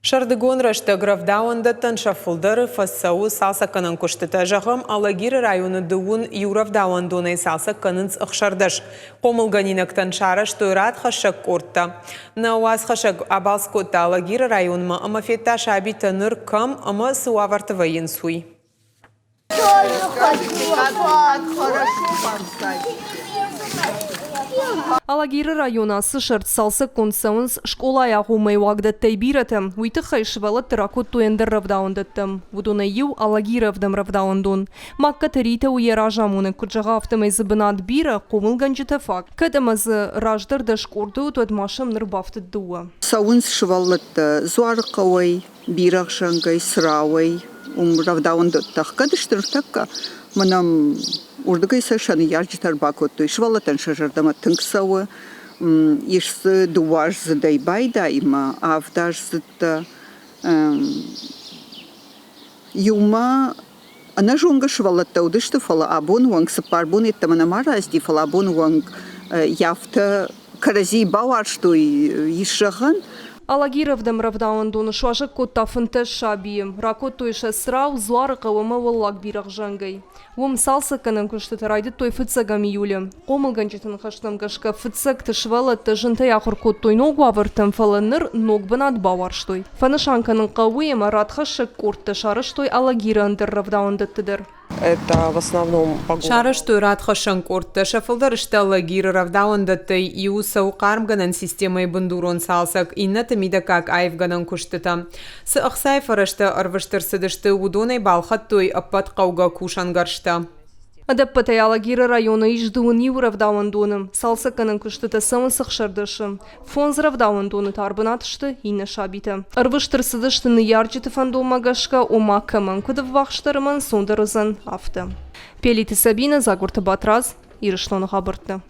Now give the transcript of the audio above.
Сӕрдыгон рӕстӕг рӕвдауӕндӕттӕн сӕ фылдӕры фӕцӕуы цалцӕггӕнӕн куыстытӕ. Зӕгъӕм, Алагиры районы дыууын иу рӕвдауӕндонӕй цалцӕг кӕнынц 16. Хъомылгӕнинӕгтӕн сарӕзтой радхӕссӕг къордтӕ. Нӕ уацхӕссӕг абалц кодта Алагиры районмӕ ӕмӕ федта сабитӕ ныр кӕм ӕмӕ цы уавӕрты вӕййынц, уый. Алагиры районы ацы сӕрд цалцӕггонд цӕуынц скъолайы агъоммӕйы уагдӕттӕй бирӕтӕ. Уый тыххӕй сывӕллӕтты ракодтой ӕндӕр рӕвдауӕндӕттӕм. Уыдонӕй иу Алагиры ӕвдӕм рӕвдауӕндон. Магкаты Ритӕ у йӕ разамонӕг, куыд зӕгъы, афтӕмӕй дзы бынат бирӕ, хъомылгӕнджытӕ фаг. Кӕд ӕмӕ дзы раздӕр дӕс къорды уыд, уӕд ма сӕм ныр бафтыд дыууӕ. Цӕуынц сывӕллӕттӕ Дзуарыхъӕуӕй, Бирӕгъзӕнгӕй, Црауӕй, уым рӕвдауӕндӕттӕ ӕхгӕд сты ныртӕккӕ. Мӕнӕ уырдыгӕй сӕ сӕ ныййарджытӕ ӕрбакодтой. Сывӕллӕттӕн сӕ зӕрдӕмӕ тынг цӕуы. Ис дзы дыууӕаздзыдӕй байдайынмӕ, авдаздзыдтӕ. Иумӕ ӕнӕзонгӕ сывӕллӕттӕ уыдысты, фӕлӕ абоны онг цыппар боны йеддӕмӕ нӕма рацыди, фӕлӕ абоны онг афтӕ кӕрӕдзийы бауарзтой, ис зӕгъӕн. Алагиры ӕвдӕм рӕвдауӕндоны суазӕг кодта 15 сабийы. Ракодтой сӕ Црау, Дзуарыхъӕу ӕмӕ Уӕллаг Бирӕгъзӕнгӕй. Уым цалцӕггӕнӕн куыстытӕ райдыдтой фыццӕгӕм июлы. Хъомылгӕнджыты ныхӕстӕм гӕсгӕ, фыццӕгты сывӕллӕттӕ зынтӕй ахуыр кодтой ног уавӕртӕм, фӕлӕ ныр ног бынат бауарзтой. Фӕнысан кӕнын хъӕуы ӕмӕ радхӕссӕг къордтӕ сарӕзтой Алагиры ӕндӕр рӕвдауӕндӕтты дӕр. Это в основном Сарӕзтой радхӕссӕн къордтӕ, сӕ фылдӕр сты Алагиры рӕвдауӕндӕттӕй иуы цӕуы хъармгӕнӕн системӕйы бындурон цалцӕг, иннӕты мидӕггаг аивгӕнӕн куыстытӕ. Цы ӕхцайы фӕрӕзтӕ ӕрвыст ӕрцыдысты, уыдонӕй балхӕдтой ӕппӕт хъӕугӕ кусӕнгӕрзтӕ. Ӕдӕппӕтӕй Алагиры районы ис дыууын иу рӕвдауӕндоны. Цалцӕггӕнӕн куыстытӕ цӕуынц 16-ы. Фондз рӕвдауӕндоны та ӕрбынат сты иннӕ сабитӕ. Ӕрвыст ӕрцыдысты ныййарджыты фӕндонмӕ гӕсгӕ, ома кӕмӕн куыд ӕввахсдӕр ӕмӕ ӕнцондӕр уыдзӕн, афтӕ. Пелиты Сабинӕ, Дзагуырты Батрадз, Ирыстоны хабӕрттӕ.